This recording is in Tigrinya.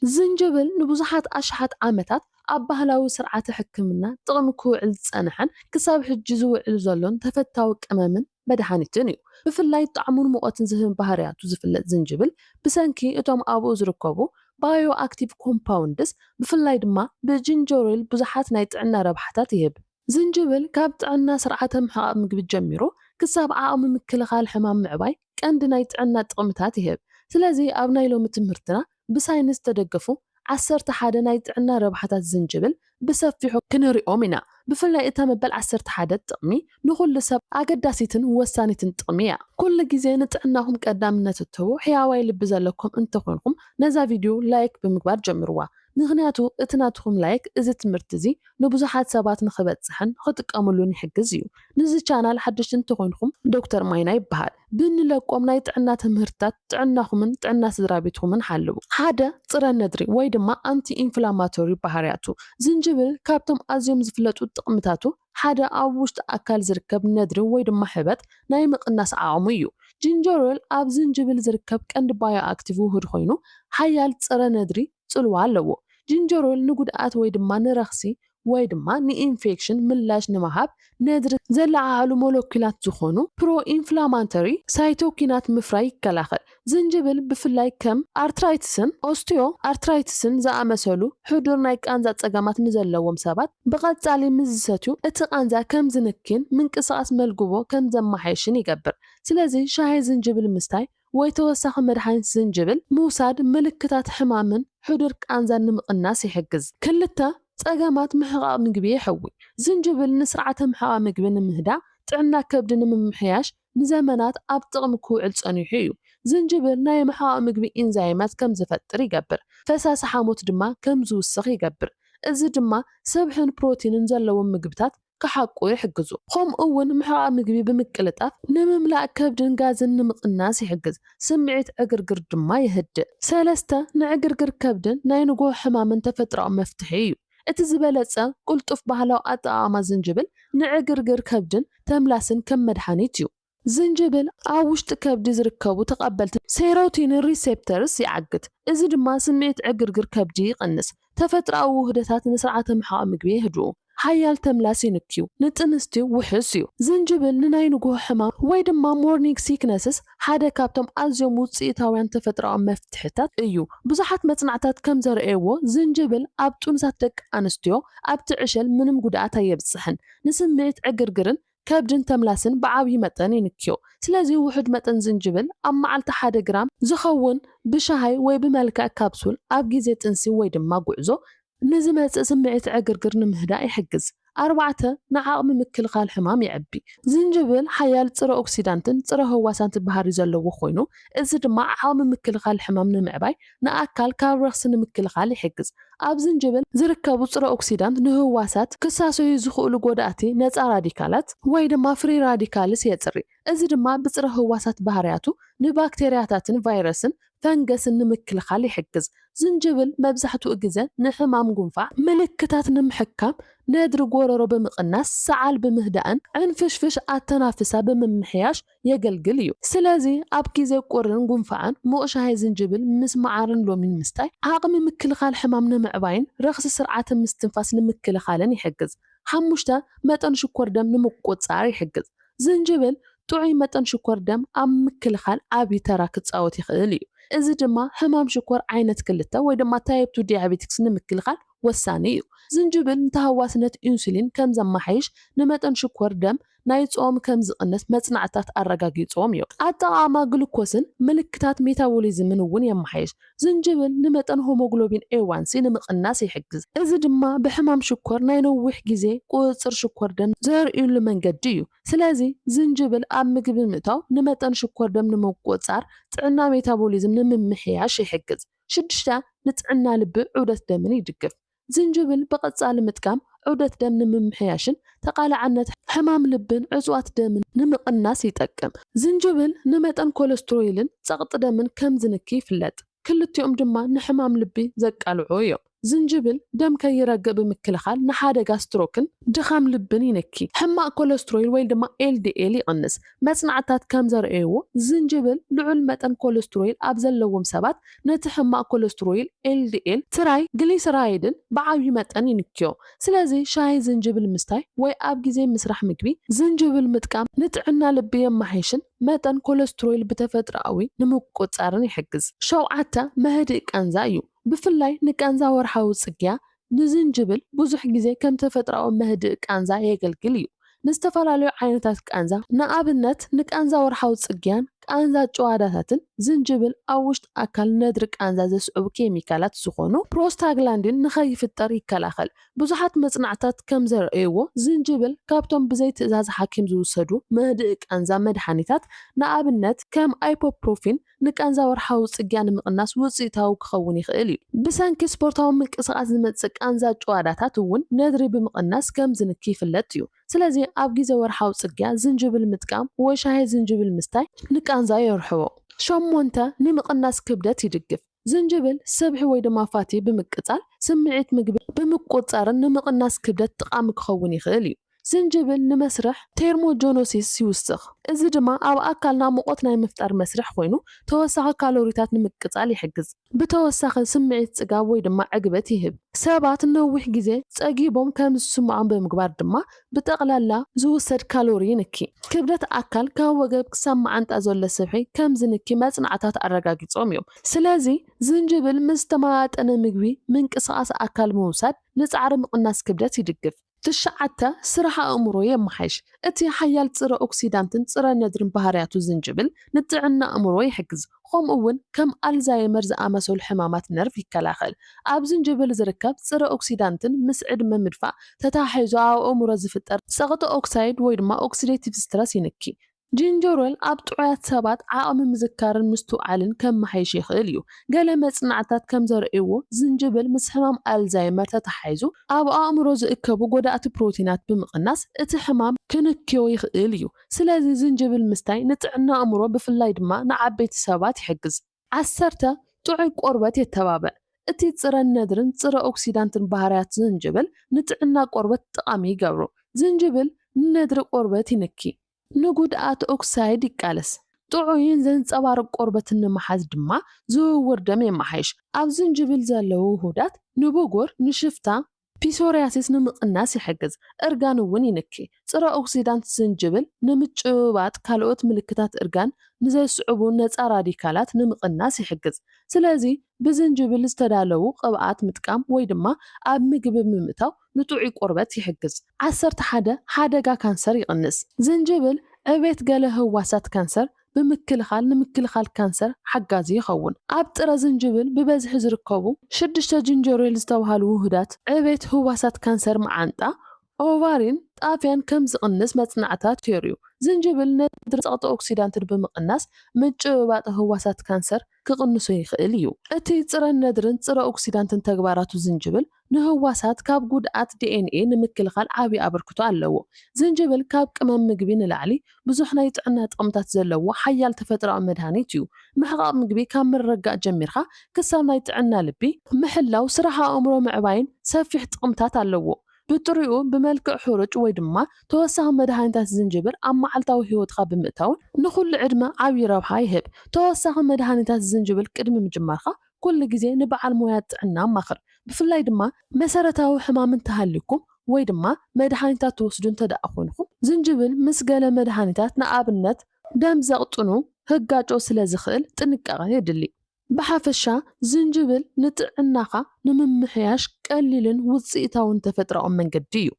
ዝንጅብል ንብዙሓት ኣሽሓት ዓመታት ኣብ ባህላዊ ስርዓተ ሕክምና ጥቕሚ ክውዕል ዝጸንሐን ክሳብ ሕጂ ዝውዕል ዘሎን ተፈታዊ ቅመምን መድሃኒትን እዩ። ብፍላይ ጣዕሙን ሙቐትን ዝህብ ባህርያቱ ዝፍለጥ ዝንጅብል ብሰንኪ እቶም ኣብኡ ዝርከቡ ባዮ ኣክቲቭ ኮምፓውንድስ ብፍላይ ድማ ብጂንጀር ኦይል ብዙሓት ናይ ጥዕና ረብሓታት ይህብ። ዝንጅብል ካብ ጥዕና ስርዓተ ምሕቓቕ ምግቢ ጀሚሩ ክሳብ ዓቕሚ ምክልኻል ሕማም ምዕባይ ቀንዲ ናይ ጥዕና ጥቕምታት ይህብ። ስለዚ ኣብ ናይ ሎሚ ትምህርትና ብሳይንስ ዝተደገፉ ዓሰርተ ሓደ ናይ ጥዕና ረብሓታት ዝንጅብል ብሰፊሑ ክንሪኦም ኢና። ብፍላይ እታ መበል ዓሰርተ ሓደ ጥቕሚ ንኹሉ ሰብ ኣገዳሲትን ወሳኒትን ጥቕሚ እያ። ኩሉ ግዜ ንጥዕናኹም ቀዳምነት እትህቡ ሕያዋይ ልቢ ዘለኩም እንተኾንኩም ነዛ ቪድዮ ላይክ ብምግባር ጀምርዋ። ምኽንያቱ እቲ ናትኹም ላይክ እዚ ትምህርቲ እዚ ንብዙሓት ሰባት ንኽበጽሕን ንኽጥቀምሉን ይሕግዝ እዩ። ንዚ ቻናል ሓደሽቲ እንተኾይንኩም ዶክተር ማይና ይበሃል። ብንለቆም ናይ ጥዕና ትምህርትታት ጥዕናኹምን ጥዕና ስድራ ቤትኹምን ሓልዉ። ሓደ ጽረ ነድሪ ወይ ድማ ኣንቲ ኢንፍላማቶሪ ባህርያቱ። ዝንጅብል ካብቶም ኣዝዮም ዝፍለጡ ጥቕምታቱ ሓደ ኣብ ውሽጢ ኣካል ዝርከብ ነድሪ ወይ ድማ ሕበጥ ናይ ምቕናስ ዓቕሙ እዩ። ጂንጀር ኦይል ኣብ ዝንጅብል ዝርከብ ቀንዲ ባዮ ኣክቲቭ ውህድ ኮይኑ ሓያል ጽረ ነድሪ ጽልዋ ኣለዎ። ጂንጀር ኦይል ንጉድኣት ወይ ድማ ንረኽሲ ወይ ድማ ንኢንፌክሽን ምላሽ ንምሃብ ነድሪ ዘለዓዕሉ ሞለኪላት ዝኾኑ ፕሮ ኢንፍላማቶሪ ሳይቶኪናት ምፍራይ ይከላኸል። ዝንጅብል ብፍላይ ከም ኣርትራይትስን ኦስቲዮ ኣርትራይትስን ዝኣመሰሉ ሕዱር ናይ ቃንዛ ጸገማት ንዘለዎም ሰባት ብቐጻሊ ምስ ዝሰትዩ እቲ ቃንዛ ከም ዝንክን ምንቅስቓስ መልግቦ ከም ዘመሓየሽን ይገብር። ስለዚ ሻሂ ዝንጅብል ምስታይ ወይ ተወሳኺ መድሃኒት ዝንጅብል ምውሳድ ምልክታት ሕማምን ሕዱር ቃንዛን ንምቕናስ ይሕግዝ። ክልተ ጸገማት ምሕቓቕ ምግቢ የሕዊ። ዝንጅብል ንስርዓተ ምሕቓቕ ምግቢ ንምህዳእ ጥዕና ከብዲ ንምምሕያሽ ንዘመናት ኣብ ጥቕሚ ክውዕል ጸኒሑ እዩ። ዝንጅብል ናይ ምሕቓቕ ምግቢ ኢንዛይማት ከም ዝፈጥር ይገብር። ፈሳሲ ሓሞት ድማ ከም ዝውስኽ ይገብር። እዚ ድማ ስብሕን ፕሮቲንን ዘለዎም ምግብታት ክሓቁ ይሕግዙ። ከምኡ እውን ምሕቓቕ ምግቢ ብምቅልጣፍ ንምምላእ ከብድን ጋዝን ንምቕናስ ይሕግዝ። ስምዒት ዕግርግር ድማ የህድእ። ሰለስተ ንዕግርግር ከብድን ናይ ንግሆ ሕማምን ተፈጥሮኣዊ መፍትሒ እዩ። እቲ ዝበለጸ ቅልጡፍ ባህላዊ ኣጠቓቕማ ዝንጅብል ንዕግርግር ከብድን ተምላስን ከም መድሃኒት እዩ። ዝንጅብል ኣብ ውሽጢ ከብዲ ዝርከቡ ተቐበልቲ ሴሮቲኒን ሪሴፕተርስ ይዓግት። እዚ ድማ ስምዒት ዕግርግር ከብዲ ይቕንስ። ተፈጥሮኣዊ ውህደታት ንስርዓተ ምሕቓቕ ምግቢ የህድኡ። ሓያል ተምላስ ይንክዩ። ንጥንስቲ ውሑስ እዩ። ዝንጅብል ንናይ ንግሆ ሕማም ወይ ድማ ሞርኒንግ ሲክነስስ ሓደ ካብቶም ኣዝዮም ውጽኢታውያን ተፈጥሮኣዊ መፍትሕታት እዩ። ብዙሓት መጽናዕታት ከም ዘርእየዎ ዝንጅብል ኣብ ጥኑሳት ደቂ ኣንስትዮ ኣብቲ ዕሸል ምንም ጉድኣት ኣየብጽሕን። ንስምዒት ዕግርግርን ከብድን ተምላስን ብዓብዪ መጠን ይንክዮ። ስለዚ ውሑድ መጠን ዝንጅብል ኣብ መዓልቲ ሓደ ግራም ዝኸውን ብሻሂ ወይ ብመልክዕ ካፕሱል ኣብ ግዜ ጥንሲ ወይ ድማ ጉዕዞ ንዝመጽእ ስምዒት ዕግርግር ንምህዳእ ይሕግዝ። ኣርባዕተ ንዓቕሚ ምክልኻል ሕማም የዕቢ። ዝንጅብል ሓያል ጽረ ኦክሲዳንትን ጽረ ህዋሳንትን ባህሪ ዘለዎ ኮይኑ እዚ ድማ ዓቕሚ ምክልኻል ሕማም ንምዕባይ ንኣካል ካብ ረኽሲ ንምክልኻል ይሕግዝ። ኣብ ዝንጅብል ዝርከቡ ጽረ ኦክሲዳንት ንህዋሳት ክሳሰዩ ዝኽእሉ ጎዳእቲ ነጻ ራዲካላት ወይ ድማ ፍሪ ራዲካልስ የጽሪ። እዚ ድማ ብጽረ ህዋሳት ባህርያቱ ንባክቴርያታትን ቫይረስን ፈንገስን ንምክልኻል ይሕግዝ። ዝንጅብል መብዛሕትኡ ግዜ ንሕማም ጉንፋዕ ምልክታት ንምሕካም ነድሪ ጎረሮ ብምቕናስ ሰዓል ብምህዳእን ዕንፍሽፍሽ ኣተናፍሳ ብምምሕያሽ የገልግል እዩ። ስለዚ ኣብ ግዜ ቁርን ጉንፋዕን ሙቕ ሻሂ ዝንጅብል ምስ መዓርን ሎሚን ምስታይ ዓቕሚ ምክልኻል ሕማም ንምዕባይን ረኽሲ ስርዓተ ምስትንፋስ ንምክልኻልን ይሕግዝ። ሓሙሽተ መጠን ሽኮር ደም ንምቁጽጻር ይሕግዝ። ዝንጅብል ጥዑይ መጠን ሽኮር ደም ኣብ ምክልኻል ዓቢ ተራ ክጻወት ይኽእል እዩ። እዚ ድማ ሕማም ሽኮር ዓይነት ክልተ ወይ ድማ ታይፕ ቱ ዲያቤቲክስ ንምክልኻል ወሳኒ እዩ። ዝንጅብል ንተሃዋስነት ኢንሱሊን ከም ዘመሓይሽ ንመጠን ሽኮር ደም ናይ ጾም ከም ዝቕንስ መጽናዕትታት ኣረጋጊጾም እዮም። ኣጠቓቕማ ግሉኮስን ምልክታት ሜታቦሊዝምን እውን የመሓይሽ። ዝንጅብል ንመጠን ሆሞግሎቢን ኤ ዋን ሲ ንምቕናስ ይሕግዝ። እዚ ድማ ብሕማም ሽኮር ናይ ነዊሕ ግዜ ቁጽጽር ሽኮር ደም ዘርእዩሉ መንገዲ እዩ። ስለዚ ዝንጅብል ኣብ ምግቢ ምእታው ንመጠን ሽኮር ደም ንምቁጽጻር ጥዕና ሜታቦሊዝም ንምምሕያሽ ይሕግዝ። ሽዱሽተ ንጥዕና ልቢ ዑደት ደምን ይድግፍ። ዝንጅብል ብቐጻሊ ምጥቃም ዑደት ደም ንምምሕያሽን ተቓላዕነት ሕማም ልብን ዕጽዋት ደምን ንምቕናስ ይጠቅም። ዝንጅብል ንመጠን ኮለስትሮይልን ጸቕጢ ደምን ከም ዝንኪ ይፍለጥ። ክልቲኦም ድማ ንሕማም ልቢ ዘቃልዑ እዮም። ዝንጅብል ደም ከይረግእ ብምክልኻል ንሓደጋ ስትሮክን ድኻም ልብን ይንኪ። ሕማቕ ኮለስትሮይል ወይ ድማ ኤልዲኤል ይቕንስ። መጽናዕትታት ከም ዘርእይዎ ዝንጅብል ልዑል መጠን ኮለስትሮይል ኣብ ዘለዎም ሰባት ነቲ ሕማቕ ኮለስትሮይል ኤልዲኤል ትራይ ግሊሰራይድን ብዓብዪ መጠን ይንክዮ። ስለዚ ሻሂ ዝንጅብል ምስታይ ወይ ኣብ ግዜ ምስራሕ ምግቢ ዝንጅብል ምጥቃም ንጥዕና ልቢ የማሓይሽን መጠን ኮለስትሮይል ብተፈጥሮኣዊ ንምቁጻርን ይሕግዝ። ሸውዓተ መህድእ ቃንዛ እዩ። ብፍላይ ንቃንዛ ወርሓዊ ጽግያ ንዝንጅብል ብዙሕ ግዜ ከም ተፈጥሮኣዊ መህድእ ቃንዛ የገልግል እዩ። ንዝተፈላለዩ ዓይነታት ቃንዛ ንኣብነት ንቃንዛ ወርሓዊ ጽግያን ቃንዛ ጭዋዳታትን ዝንጅብል ኣብ ውሽጢ ኣካል ነድሪ ቃንዛ ዘስዕቡ ኬሚካላት ዝኾኑ ፕሮስታግላንዲን ንኸይፍጠር ይከላኸል። ብዙሓት መጽናዕታት ከም ዘርእይዎ ዝንጅብል ካብቶም ብዘይ ትእዛዝ ሓኪም ዝውሰዱ መህድእ ቃንዛ መድሓኒታት ንኣብነት ከም ኣይፖፕሮፊን ንቃንዛ ወርሓዊ ጽግያ ንምቕናስ ውጽኢታዊ ክኸውን ይኽእል እዩ። ብሰንኪ ስፖርታዊ ምንቅስቓስ ዝመጽእ ቃንዛ ጭዋዳታት እውን ነድሪ ብምቕናስ ከም ዝንኪ ይፍለጥ እዩ። ስለዚ ኣብ ግዜ ወርሓዊ ጽግያ ዝንጅብል ምጥቃም ወይ ሻሂ ዝንጅብል ምስታይ ንቃንዛ የርሕቦ። ሸሞንተ ንምቕናስ ክብደት ይድግፍ። ዝንጅብል ስብሒ ወይ ድማ ፋቲ ብምቅጻል ስምዒት ምግቢ ብምቁጻርን ንምቕናስ ክብደት ጠቓሚ ክኸውን ይኽእል እዩ። ዝንጅብል ንመስርሕ ቴርሞጆኖሲስ ይውስኽ። እዚ ድማ ኣብ ኣካልና ሙቐት ናይ ምፍጣር መስርሕ ኮይኑ ተወሳኺ ካሎሪታት ንምቅጻል ይሕግዝ። ብተወሳኺ ስምዒት ጽጋብ ወይ ድማ ዕግበት ይህብ። ሰባት ነዊሕ ግዜ ጸጊቦም ከም ዝስምዖም ብምግባር ድማ ብጠቕላላ ዝውሰድ ካሎሪ ይንኪ። ክብደት ኣካል ካብ ወገብ ክሳብ መዓንጣ ዘሎ ስብሒ ከም ዝንኪ መጽናዕታት ኣረጋጊጾም እዮም። ስለዚ ዝንጅብል ምስ ዝተመጣጠነ ምግቢ ምንቅስቓስ ኣካል ምውሳድ ንጻዕሪ ምቕናስ ክብደት ይድግፍ። ትሽዓተ ስራሕ ኣእምሮ የመሓይሽ። እቲ ሓያል ጽረ ኦክሲዳንትን ጽረ ነድርን ባህርያቱ ዝንጅብል ንጥዕና ኣእምሮ ይሕግዝ። ከምኡ እውን ከም ኣልዛይመር ዝኣመሰሉ ሕማማት ነርቭ ይከላኸል። ኣብ ዝንጅብል ዝርከብ ጽረ ኦክሲዳንትን ምስ ዕድመ ምድፋእ ተተሓሒዙ ኣብ ኣእምሮ ዝፍጠር ጸቕጢ ኦክሳይድ ወይ ድማ ኦክሲዴቲቭ ስትረስ ይንኪ። ጂንጀር ኤል ኣብ ጥዑያት ሰባት ዓቕሚ ምዝካርን ምስትውዓልን ከመሓይሽ ይኽእል እዩ። ገለ መጽናዕትታት ከም ዘርእይዎ ዝንጅብል ምስ ሕማም ኣልዛይመር ተተሓሒዙ ኣብ ኣእምሮ ዝእከቡ ጎዳእቲ ፕሮቲናት ብምቕናስ እቲ ሕማም ክንክዮ ይኽእል እዩ። ስለዚ ዝንጅብል ምስታይ ንጥዕና ኣእምሮ ብፍላይ ድማ ንዓበይቲ ሰባት ይሕግዝ። ዓሰርተ ጥዑይ ቆርበት የተባብዕ። እቲ ጽረ ነድርን ጽረ ኦክሲዳንትን ባህርያት ዝንጅብል ንጥዕና ቆርበት ጠቓሚ ይገብሮ። ዝንጅብል ንነድሪ ቆርበት ይንኪ። ንጉድኣት ኦክሳይድ ይቃለስ። ጥዑይን ዘንጸባርቕ ቆርበትን ንምሓዝ ድማ ዝውውር ደም የመሓይሽ። ኣብ ዝንጅብል ዘለዉ ውሁዳት ንብጉር፣ ንሽፍታ፣ ፒሶርያሲስ ንምቕናስ ይሕግዝ። እርጋን እውን ይንኪ። ጽረ ኦክሲዳንት ዝንጅብል ንምጭብባጥ ካልኦት ምልክታት እርጋን ንዘስዕቡ ነጻ ራዲካላት ንምቕናስ ይሕግዝ። ስለዚ ብዝንጅብል ዝተዳለዉ ቅብኣት ምጥቃም ወይ ድማ ኣብ ምግቢ ብምእታው ንጥዑይ ቆርበት ይሕግዝ። ዓሰርተ ሓደ ሓደጋ ካንሰር ይቕንስ። ዝንጅብል ዕቤት ገለ ህዋሳት ካንሰር ብምክልኻል ንምክልኻል ካንሰር ሓጋዚ ይኸውን። ኣብ ጥረ ዝንጅብል ብበዝሒ ዝርከቡ ሽዱሽተ ጅንጀሮል ዝተባህሉ ውህዳት ዕቤት ህዋሳት ካንሰር መዓንጣ፣ ኦቫሪን ጣፍያን ከም ዝቕንስ መጽናዕታት የርእዩ። ዝንጅብል ነድሪ ጸቕጢ ኦክሲዳንትን ብምቕናስ ምጭብባጥ ህዋሳት ካንሰር ክቕንሶ ይኽእል እዩ። እቲ ጽረ ነድርን ጽረ ኦክሲዳንትን ተግባራቱ ዝንጅብል ንህዋሳት ካብ ጉድኣት ዲ ኤን ኤ ንምክልኻል ዓቢ ኣበርክቶ ኣለዎ። ዝንጅብል ካብ ቅመም ምግቢ ንላዕሊ ብዙሕ ናይ ጥዕና ጥቕምታት ዘለዎ ሓያል ተፈጥሮኣዊ መድሃኒት እዩ። ምሕቓቕ ምግቢ ካብ ምርግጋእ ጀሚርካ ክሳብ ናይ ጥዕና ልቢ ምሕላው፣ ስራሕ ኣእምሮ ምዕባይን ሰፊሕ ጥቕምታት ኣለዎ። ብጥሪኡ ብመልክዕ ሕሩጭ ወይ ድማ ተወሳኺ መድሃኒታት ዝንጅብል ኣብ መዓልታዊ ህይወትካ ብምእታውን ንኹሉ ዕድመ ዓብዪ ረብሓ ይህብ። ተወሳኺ መድሃኒታት ዝንጅብል ቅድሚ ምጅማርካ ኩሉ ግዜ ንበዓል ሞያ ጥዕና ኣማኽር። ብፍላይ ድማ መሰረታዊ ሕማም እንተሃልዩኩም ወይ ድማ መድሃኒታት ትወስዱ እንተ ደኣ ኮይንኩም፣ ዝንጅብል ምስ ገለ መድሃኒታት ንኣብነት ደም ዘቕጥኑ ህጋጮ ስለ ዝኽእል ጥንቃቐ የድሊ። ብሓፈሻ ዝንጅብል ንጥዕናኻ ንምምሕያሽ ቀሊልን ውጽኢታውን ተፈጥሮኣዊ መንገዲ እዩ።